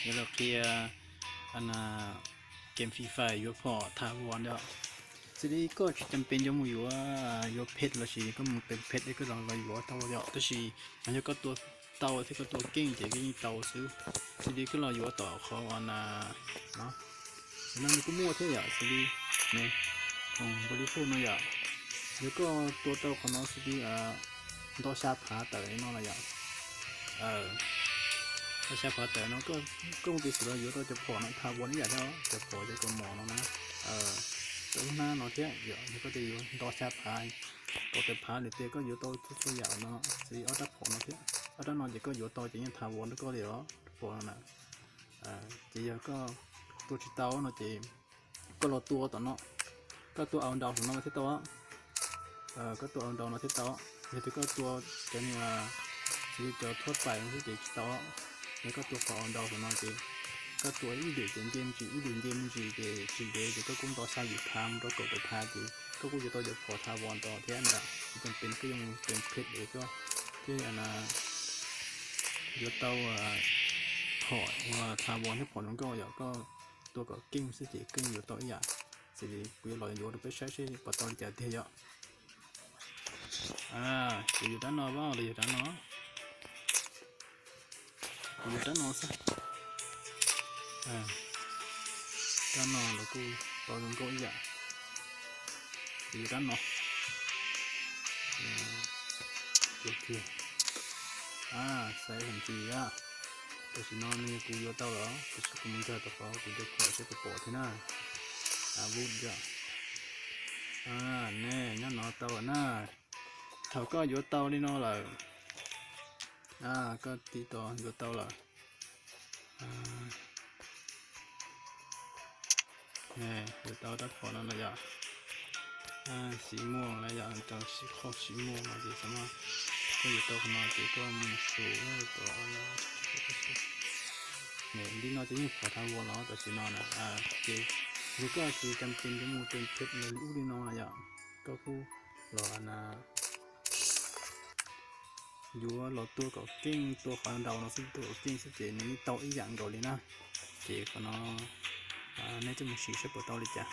yuav los qhia game Free Fire yuav phom tha vos ntawd. Xws li koj tsis cam pes yuav mus yuav, yuav phet lossis koj mus pem phet es koj los yuav tau yom, tab sis yog koj tua tau thiab koj tua keej ces koj yeej tau xwb. Xws li koj los yuav tom qhov no, no nws kuj muaj thiab yom, xws li ne, npau li phuj no yom, yog koj tua tau qhov no xws li nto xya phav tawm no los yom, nto xya phav tawm no, koj mus pem xwm los yuav tau cov phom no tha vos ib yam thiab, cov phom cov kaus mom no na, tau lub hnab no thiab yom, yog koj tias yuav nto xya phav, kaum tawm phav lawm tias koj yuav tau txhua txhua yam no, xws li ob rab phom no thiab, ob rab no ces koj yuav tau ces yeej tha vos rau koj li os, phom no na. Ces yog koj tua tsis tau no ces koj los tua tom no, koj tua au nraus hauv no thiab tau, koj tua au nraus no thiab tau. Yog tias koj tua cov ni, xws li cov thuab pais no xwb ces tsis tau. Yog koj tua qhov au nraus hauv no ces koj tua ib lwm ces nce me ntsis, ib lwm nce me ntsis ces tsis ntev ces koj kuj nto xya yim phav mus rau kaum tawm phav ces koj kuj yuav tau cov phom tha vos ntawd thiab ntag. Tsis cam pes koj yuav mus pem phet es koj thiaj yuav tau phom uas tha vos thiab phom zoo nkauj yom, koj tua kom keej xwb ces keej yuav tau ib yam. Xws li kuv yuav los yuav rau peb saib seb puas tau li cas tiag yom. Kuv yuav rab no los yog rab no? Kuv yuav rab no xwb. Rab no los kuj tau zoo nkauj ib yam. Kuv yuav rab no. Xaiv heev ntsis a. Tam sim no nws yog kuv yuav tau lawm, tab sis kuv mus nkag rau qhov kuv cov phom seb puas pom thiab na. Vub yom. Ne, nyob no tau lawm na. Thaum koj yuav tau li no lawm, koj tiv tau yuav tau lawm. Yuav tau rab phom no lawm yom. Xim muag lawm yom, rau xim qhov xim muag no ces xam maj koj yuav tau qhov no ces koj mus xus tau. Li no ces yeej phom tha vos los tam sim no na. Ces yog koj tsis cam pes yuav mus pem phet li ub li no na yom, koj kuj los na, yuav los tua kom keej, tua qhov nraus no xwb, tua kom keej xwb ces nws yeej tau ib yam nkaus li na. Ces qhov no nej coj mus siv saib puas tau li cas.